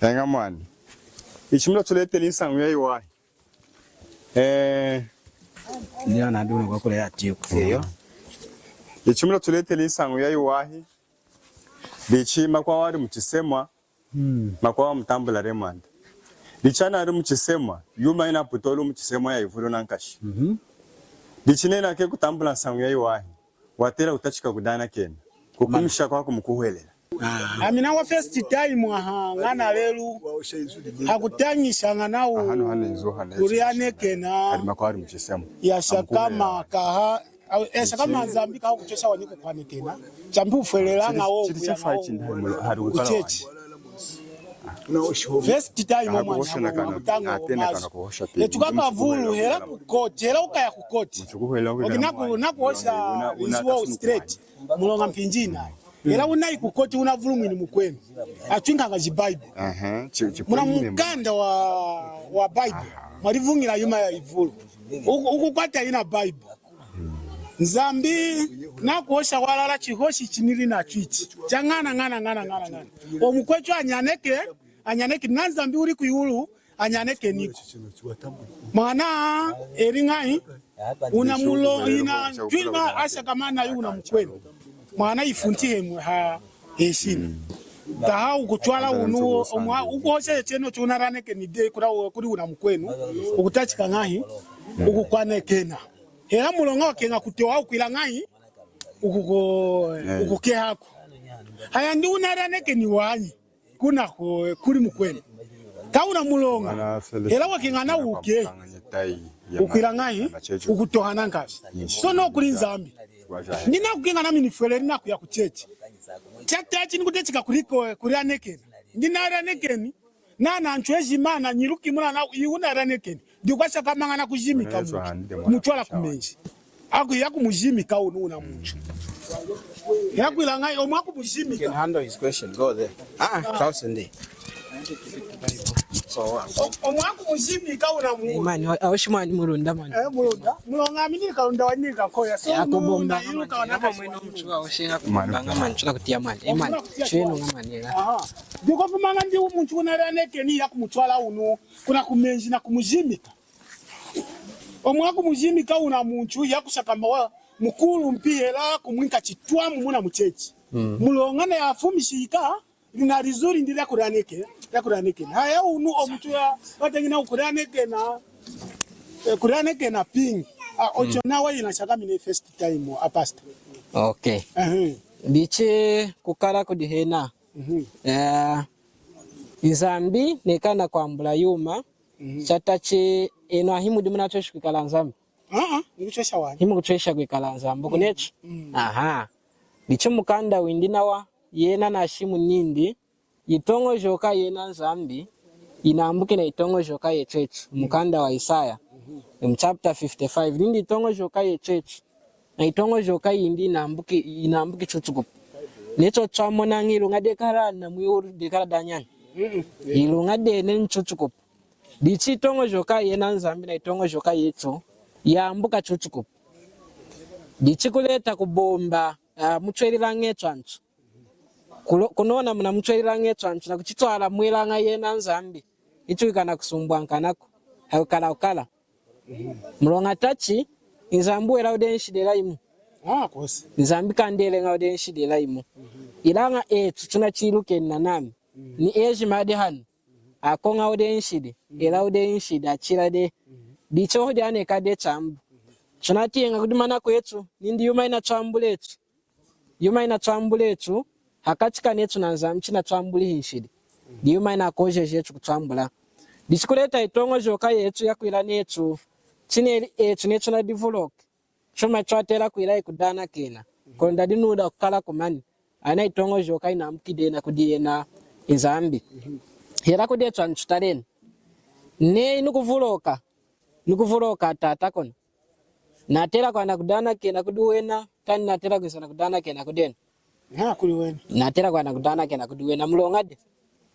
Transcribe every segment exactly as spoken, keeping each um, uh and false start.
Eña mwani. Ichi munatuleteli nsañu yayiwahi. Eh, Nina naduna kwa kule ya tiku. Iyo. Ichi munatuleteli nsañu yayiwahi. Dichi amakwawu adi muchisemwa, Mm. amakwawu amutambula Raymond. Dichi ana adi muchisemwa, yuma yinaputolu muchisemwa yayivulu nankashi. Mhm. Dichi nena ke kutambula nsañu yayiwahi, watela kutachika kudanakena. Kukumisha kwaku mukuhwelela. Ah. Ami nawa first time aha, ñana lelu, hakutañisha ñana u, Ahanu hanu inzu hanu kudanakena. Adi amakwawu adi muchisemwa. Yashakama kaha, awu, yashakama Nzambi kaha kuchesha wanyi kukwanakena. Chambi ufwelela Chidi, ñawo chidi kuya chafa ñawo chindi hali mulo-, hali kukala kuchechi. First time Aha omwana kuhosha na kana, mutanga atena kana kuhosha pe. Etu kakavulu, hela kukoti, hela ukaya kukoti. Muchukuhwela Oki naku-, nakuhosha una, una izuwa straight. Muloña mpinji inayi. Hela unayi kukoti unavulumwini mukwenu. Atwinkaña ji Bible. Aha, chi-, chi-, Muna mukanda wa, wa Bible. Mwalivuñila yuma yayivulu. Uku-, ukukwata ina Bible. Nzambi nakuhosha walala chihoshi chinili nachu ichi. Chañana, ñana, ñana, ñana, ñana. Omukwetu anyaneke, anyaneke na Nzambi uli kwiwulu, anyanekeniku. Mwana, eli ñahi, una mulo-, ina, twima ashakama nayu una mukwenu. Mwana ifunti hemwe ha, heshina. Kaha ukutwala unu, omwa-, ukuhosha chenochu unadanakeni dehi kula-, kuli una mukwenu, ukutachika ñahi, ukukwanakena. Hela muloña wakeña kutewa ukwila ñahi, ukuko-, ukukehaku. Haya ndi unadanakeni wanyi, kuna ko-, kuli mukwenu. Kauna muloña, hela wakeña na uke, ukwila ñahi, ukutoha nankashi. So no kuli Nzambi. Ndi nakukeña nami nifweleli nakuya kuchechi. Chatachi nikutachika kuliko-, kudanakena. Ndi nadanakeni, nana anchu ejima ananyiluki muna na iwu nadanakeni. Ndi kwashakamaña nakujimika mutu. Kumutwala kumenji. Aku yakumujimika unu una muntu. Yakwila ñahi, omwakumujimika. You can handle his question. Go there. Ah, ah, Charles ndi. O-, omwakumujimika una muntu. Imani, wa-, awoshi mwani mulunda, mwani. Eh, mulunda. Muloña ami ni kalunda wani kakoya. So, akubomba unu, iluka wana mwene omutu wa oshinga kubomba ña mwani, chuna kutiya mwani. Eh, mwani, chwenu ña mwani, ela. Aha. Ndiko fumaña ndi muntu unadanakeni yakumutwala unu, kuna kumenji nakumujimika. Omwakumujimika una muntu yakushakama wa mukulumpi hela kumwinka chitwamu muna muchechi. Mm. Muloña na yafumishika, lina lizu lindi lyakudanake-, lyakudanakena. Haya unu omuntu ya, watengina ukudanakena, eh, kudanakena pingi. Ah, ocho nawa yina shakamine first time, a pastor. Okay. Ehe. Dichi kukala kudi hena. Mhm. Eh, Nzambi nekana kwambula yuma, mhm, chatachi enu ahimudi munatweshi kwikala Nzambi. Ah, ah, nikuchwesha wanyi. Himukutwesha kwikala Nzambi, mm, kunechi. Mm. Aha. Dichi mukanda windi nawa, yena nashimu nindi, yitoñojoka yena Nzambi, yinambuki na yitoñojoka yetu etu. Mukanda wa Isaya, mhm, mu chapter fifty-five, nindi yitoñojoka yetu etu. Na yitoñojoka yindi yinambuki, yinambuki chuchukupu. Necho twamonaña iluña dekala na mwiwulu dekala danyana. Mm-mm. Iluña dene nchuchukupu. Dichi yitoñojoka yena Nzambi na yitoñojoka yetu yambuka chuchukupu. Dichi kuleta kubomba, ah, mutwelilaña etu antu. Kulo-, kunona muna mutwelilaña etu antu na kuchitwala mwelaña yena Nzambi. Ichi wikana kusumbwankanaku. Haukala ukala. Muloña tachi, Nzambi wela wudi nshidi ela yimu. Ah, kosi. Nzambi kandeleña wudi nshidi ela yimu. Mhm. Ilaña etu, tunachilukeni nanami. Mhm. Ni ejima adi hanu. Akoña wudi nshidi, mhm, ela wudi nshidi, achila dehi. Mhm. Dichi hohu dianeka dehi chambu. Mhm. Tunatiyeña kudimana kwetu, nindi yuma yinatwambuli etu. Yuma yinatwambuli etu, hakachi kanetu na Nzambi chinatwambuli hinshidi. Diyuma yinakojeji etu kutwambula. Dichi kuleta yitoñojoka yetu yakwila netu, chineli etu netu nadivuloki. Chuma twatela kwila hikudanakena. Kulonda dinuda kukala kumani. Ana yitoñojoka yinambuki dehi na kudi yena Nzambi. Hela kudi etu antu tutalenu. Neyi nukuvuloka. Nukuvuloka tata kunu. Natela kwanda kudanakena kudi wena, kandi natela kwinza nakudanakena kudenu. Ña kudi wena. Natela kwanda kudanakena kudi wena, muloña de.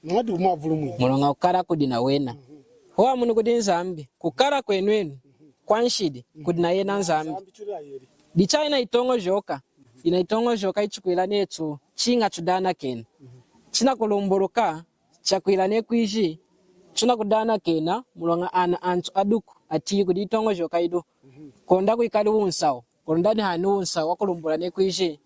Muloña mwavulumwini. Muloña kukala kudi na wena. Mhm. Hohu munu kudi Nzambi, kukala kwenu enu, kwa nshidi, mhm, kudi na yena Nzambi. Nzambi tuli ayedi. Dichi yina yitoñojoka, yina yitoñojoka yitukwila netu, chiña tudanakena. Mhm. Chinakulumbuluka, chakwila neyi kwiji, tunakudanakena, muloña ana antu aduku atiyi kudi itoñojoka idu, kulonda kwikali wunsahu, kulonda nihani wunsahu wakulumbulula neyi kwiji,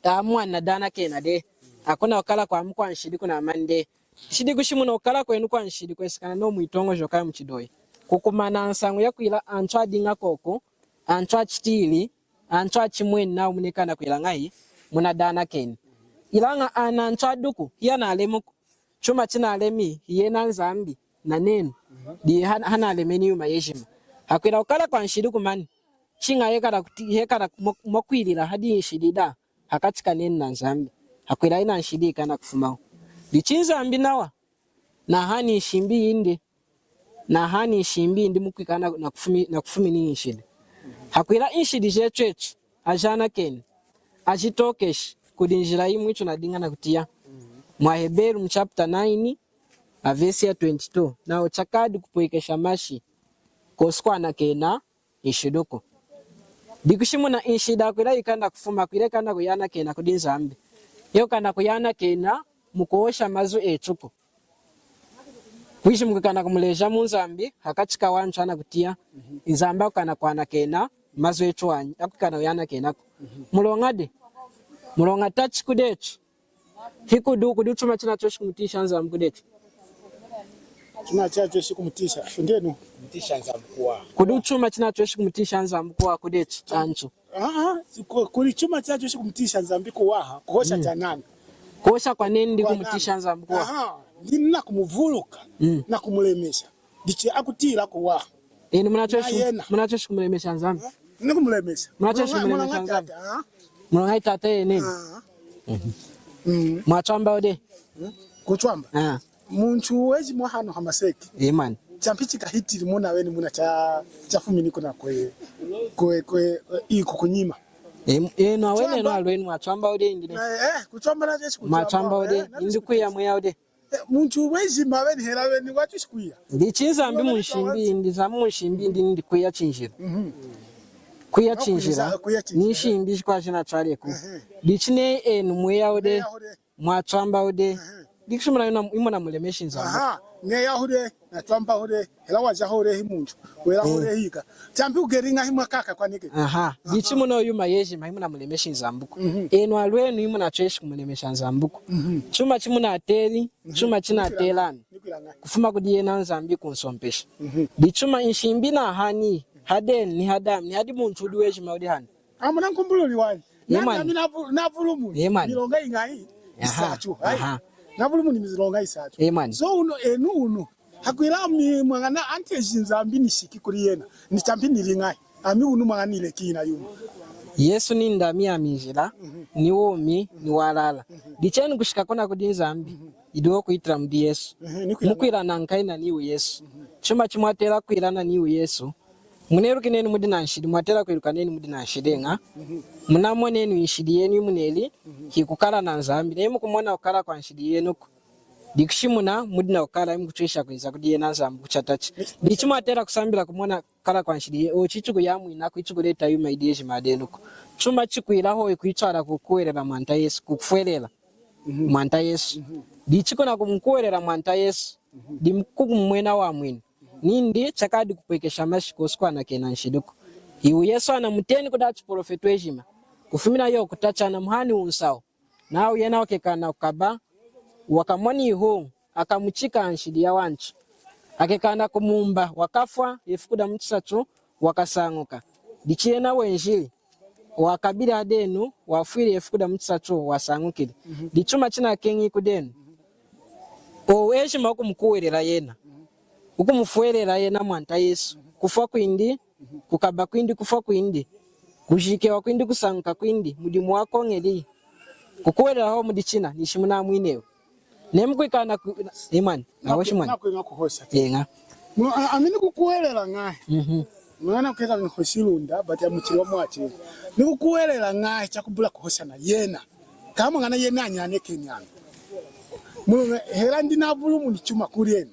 ami nadanakena dehi, akuna kukala kwami kwanshidi kunamani dehi. Nshidi kushimuna kukala kwenu kwanshidi kwesekana nomwitoñojoka yamuchidoyi. Kukumana nsañu yakwila antu adiña koku, antu achitili, antu achimweni nawu munekana kwila ñahi, munadanakeni. Ilaña ana antu aduku, hiyanalemuku. Chuma chinalemi, hiyena Nzambi, nanenu. Diyi ha-, hanalemeni yuma yejima. Hakwila kukala kwanshidi kumani. Chiña hekala kuti, hekala mo-, mokwilila hadi nshidi da hakachi kanenu na Nzambi. Hakwila ina nshidi ikana kufumahu. Dichi Nzambi nawa nahani nshimbi yindi. Nahani nshimbi yindi mukwikana nakufumi-, nakufumini nshidi. Hakwila nshidi jetu etu, ajanakeni, ajitokeshi, kudi njila yimwi tunadiña nakutiya. Mwa Heberu mu chapter nine, a verse ya twenty-two. Nawu chakadi kupwekesha mashi, kosi kwanakena nshidiku. Dikushimuna nshidi akwila ikana kufuma, kwila ikana kuyanakena kudi Nzambi. Iyo kana kuyanakena mukuhosha mazu etuku. Kwiji mukwikana kumuleja mu Nzambi, hakachi kawantu anakutiya, Nzambi akukana kwanakena mazu etu wanyi, akukana kuyanakenaku. Muloña de, muloña tachi kudetu. Hikudu, kudi chuma chinatweshi kumutiyisha Nzambi kudetu. Chuma chinatweshi kumutiyisha, fundenu. Kumutiyisha Nzambi kuwaha. Kudi chuma chinatweshi kumutiyisha Nzambi kuwaha kudetu, antu. Ah, ah, ku-, kuli chuma chinatweshi kumutiyisha Nzambi kuwaha, kuhosha chanani. Kuhosha kwanenu ndi kumutiyisha Nzambi kuwaha. Aha, ndi nakumuvuluka, nakumulemesha. Dichi akutiyila kuwaha. Enu munatweshi, munatweshi kumulemesha Nzambi. Nakumulemesha. Munatweshi kumulemesha Nzambi. Muloña Tata yenu. Mwatwamba ode. Kutwamba. Ah. Muntu wejima hanu hamaseki. Amen. Champi chikahitili muna weni muna cha, chafumini kuna kwe, kwe, kwe, iku kunyima. Em-, enu aweni, enu alweni mwatwamba ode indi ne. Eh, eh, kutwamba na Yesu kutwamba. Mwatwamba ode, eh, indi kwiya mweya ode. Eh, muntu wejima weni hela weni watu shikwiya. Ndi chinzambi munshimbi, ndi Nzambi munshimbi, ndi, ndi kwiya chinjila. Mhm. Kwiya chinjila. Kwiya chinjila. Ni nshimbi kwa jina twaleku. Ehe. Ndi chine enu mweya ode. Mweya ode. Mwatwamba ode. Ehe. Dikushimuna yuna, imuna mulemeshi Nzambi. Aha, ne yahude, natwamba hude, hela waja hule hi muntu, wela hule hika. Champi ugeringa hi mwakaka kwanike. Aha. Dichi muno yuma yejima, imuna mulemeshi Nzambuku. Mhm. Enu alwenu imuna tweshi kumulemesha Nzambuku. Mhm. Chuma chimunateli, chuma chinatelani. Nikwilanga. Kufuma kudi yena Nzambi kunsompesha. Mhm. Dichuma nshimbi nahani, hadeni, ni hadamu, ni hadi muntu udi wejima udi hani. Amuna nkumbululi wanyi. Nani ami navu-, navulumuni milonga ingahi? Isatu. Aha. Navulumuni milonga isatu. So unu, enu unu. Hakwila ami mwañana anteji Nzambi nishiki kuli yena. Ni champi nili ñahi. Ami unu mwañana nileki ina yuma. Yesu nindi ami, ami njila, ni wumi, ni walala. Dichenu kushika kona kudi Nzambi. Idiwo kwitila mudi Yesu. Mukwila nankaina ni u Yesu. Chuma chimwatela kwila na ni u Yesu. Muneluki nenu mudi na nshidi, mwatela kwiluka nenu mudi na nshidi ñahi. Munamoni nenu nshidi yenu imuneli, hikukala na Nzambi. Neyi mukumona kukala kwa nshidi yenuku. Dikushimuna mudi na kukala, mukutwesha kwinza kudi yena Nzambi kuchatachi. Dichi mwatela kusambila kumona kukala kwa nshidi ye, ochi chikuyamwinaku, ichikuleta yuma idi yejima denuku. Chuma chikwila hohu kwitwala kukuhwelela Mwanta Yesu, kukufwelela Mwanta Yesu. Dichi kuna kumukuhwelela Mwanta Yesu, dimukukumwena wamwinu. Nindi chakadi kupwekesha mashi kosi kwanakena nshidiku. Iwu Yesu anamuteni kudi achiprofetu ejima. Kufumina yo kutachi anamuhani wunsahu. Nawu yena wakekana kukaba, wakamona ihu, akamuchika nshidi yawantu. Akekana kumumba, wakafwa, ifuku damuchisatu, wakasañuka. Dichi yena wenjili. Wakabili hadenu, wafwili ifuku damuchisatu, wasañukili. Dichuma chinakeñi kudenu. Owu ejima wukumukuhwelela yena. Wukumufwelela yena Mwanta Yesu. Kufwa kwindi, kukaba kwindi, kufwa kwindi. Kujikewa kwindi, kusañuka kwindi. Mudimu wakoñeli. Kukuhwelela hohu mudi china, nishi munamwinewu. Neyi mukwikana ku-, imani, aweshi mwani. Nakwinga kuhosha. Eña. Mu-, a-, ami nikukuhwelela ñahi. Mhm. Mwana kukeka nikuhoshi Lunda, but amuchili wa mwachi. Nikukuhwelela ñahi chakubula kuhosha na yena. Kamwañana yena anyanekeni ami. Mu-, hela ndi navulumuni chuma kuli enu.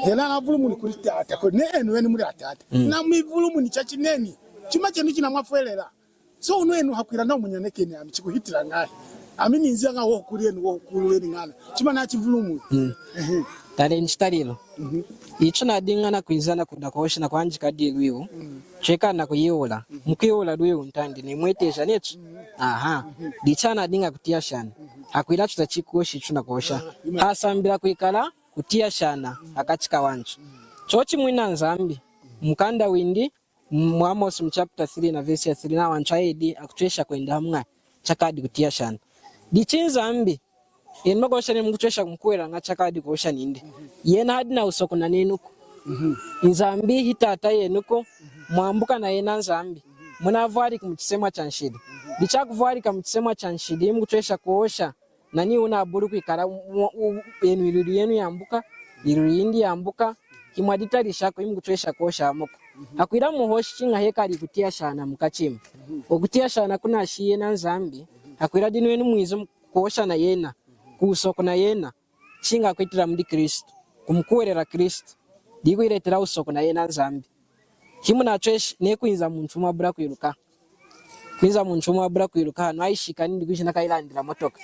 Hela navulumuni kuli Tata, kuli ne enu weni muli atata. Mm. Namwivulumuni chachineni. Chuma chenu chinamwafwelela. So unu enu hakwila nawu munyanekeni ami, chikuhitila ñahi? Ami ninzi anga wokulieni, wokulieni ngana. Chuma nachivulumuni. Mm. Ehe. Talenu chitalilo. Mhm. Ichi nadiña nakwinza nakuda kuhosha nakuhanjika dilu iwu. Mm. Cheka nakuyihula. Mhm. Mukuyihula lwihu ntandi nimweteja netu. Mm. Aha. Mhm. Dichi nadiña kutiyashana. Mhm. Hakwila tuta chikuhoshi ichi nakuhosha. Ah, ima. Hasambila kwikala kutiyashana hakachi kawantu. Chochi mwina Nzambi, mukanda windi, mu Amos mu chapter three na verse ya three, nawa antu ayedi akutwesha kwenda hamu ñahi? Chakadi kutiyashana. Dichi Nzambi, enu mwakuhosha nenu mukutwesha kumukuhwelela ñahi? Chakadi kuhosha nindi, yena hadi nawusoku nanenuku. Nzambi hitata yenuku, mwambuka na yena Nzambi. Munavwaliki muchisemwa chanshidi. Dichi hakuvwalika muchisemwa chanshidi, mukutwesha kuhosha nani wunabuli kwikala mu-, u-, enu ilwilu yenu yambuka, ilwilu yindi yambuka, himwaditalishaku, himukutwesha kuhosha hamuku. Hakwila muhoshi chiña hekali kutiyashana mukachima. Okutiyashana kunashi yena Nzambi, hakwila dinu enu mwizu kuhosha na yena, kuwusoku na yena, chiña kwitila mudi Kristu, kumukuhwelela Kristu, dikwiletela wusoku na yena Nzambi. Himunatweshi neyi kwinza muntu mwabula kwiluka. Kwinza muntu mwabula kwiluka hanu, ayishika nindi kwiji nakayilandila motoka.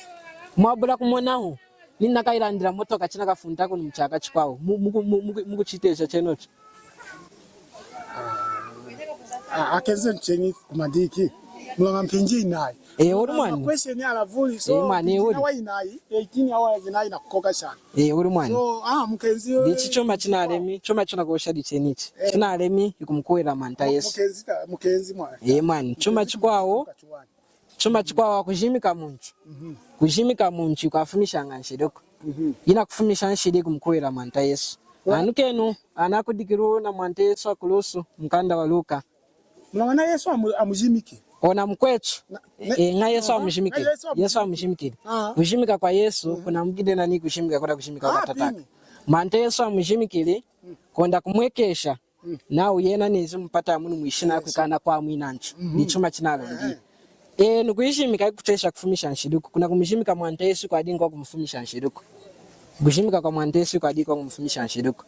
Mwabula kumonahu, nindi nakayilandila motoka, chinakafunta kunu muchaka chikwawu. Mu-, muku-, mu-, muku-, mukuchiteja chenochu. Ah, ah, akenze cheñi kumadiki. Muloña mpinji inayi. Eh, odi mwani. Makwesheni alavuli, so, eh, mwani, mpinji odi. Inawa inayi, eighteen hours inayi nakukoka shana. Eh, odi mwani. So, ah, mukenzi. Dichi chuma chinalemi, chuma chinakuhosha dichenichi. Eh. Chinalemi, hikumukuhwelela Mwanta Yesu. Mukenzi ka-, mukenzi mwani. Eh, mwani. Chuma chikwawu, chuma chikwawu kujimika muntu. Mhm. Kujimika muntu kwafumishaña nshidiku. Mhm. Inakufumisha nshidi hikumukuhwelela Mwanta Yesu. Wa- Anukenu, anakudikiluwu na Mwanta Yesu hakulusu, mukanda wa Luka. Muloña na Yesu amu-, amujimiki. Ona mukwetu. Na-, ne-, eh, ña Yesu, aha, amujimikili. Ña Yesu amujimikili. Yesu amujimikili. Aha. Kujimika kwa Yesu, mhm, kunamukide nani kujimika, kuna kujimika, ah, kwa Tata. Pini. Mwanta Yesu amujimikili, mm, kulonda kumwekesha. Mm. Nawu yena nenzi mupata munu mwishina, yes, kwikala nakwamwina antu. Mhm. Ni chuma chinalongi. Eh. Eh, nukujimika hikutwesha kufumisha nshidiku. Kuna kumujimika Mwanta Yesu kwadiña kumufumisha nshidiku. Kujimika kwa Mwanta Yesu kwadiña kumufumisha nshidiku.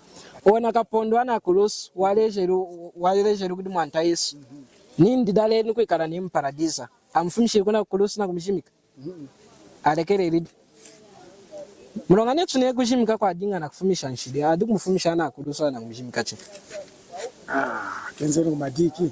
Ona kapondu ana kulusu, walejeli, walejeli kudi Mwanta Yesu. Mhm. Nindi dalenu kwikala ni muparadisa. Amufumishili kuna kulusu nakumujimika. Mhm. Alekelelidi. Muloña netu neyi kujimika kwadiña nakufumisha nshidi, adi kumufumisha ana kulusu nakumujimika chi. Ah, kenzeni kumadiki.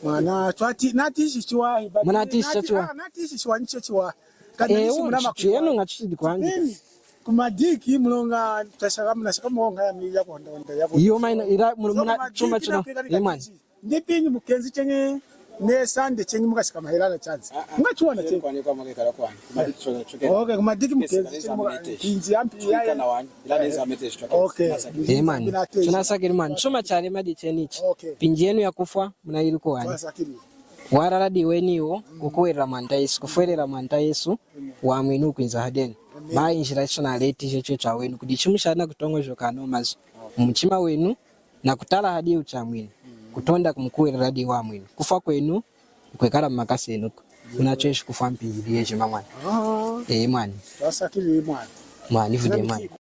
Mwana, twati, natishi chiwa, but munatishi nati-, chiwa. Ah, natishi chiwa nicho chiwa. Kana eh, nishi muna makuwa. Chenu ngachidi kwani. Kumadiki, muloña, tashaka, munashaka muloña ya miya kuhonda, honda, ya kuhonda. Iyo, maina, ila, mu-, so, muna, kumadiki chuma chino. Nakwikala eh, man. Ndi pinyi mukenzi cheñi, ne Sande cheñi mukashika mahela na chanzi. Ah, ah. Ngachiwana cheñi. Kwani kwa mwakekala kwani. Kumadiki chona chukela. Okay, kumadiki mukenzi cheñi muka-, mpinji ya mpi ya. Chukela na wani. Ila neza mete chukela. Okay. Eh, man. Tunasakilili, man. Chuma chalema dichenichi. Okay. Mpinji yenu yakufwa, munayili kuwani. Tunasakilili. Walala diweniwu, mm, kukuhwelela Mwanta Yesu, kufwelela Mwanta Yesu, mm, wamwinu kwinza hadenu. Amen. Mayi njila chona leti cheche chawenu. Kudi chimu shana kutongojoka no mazu. Okay. Mumuchima wenu, nakutala hadi Chamwinu, kutonda kumukuhwelela hadi wamwinu. Kufwa kwenu, kwekala mumakasa enuku. Munatweshi kufwa mpinji yejima mwani. Ah. Eh, mwani. Wasakilili mwani. Mwani, vude mwani.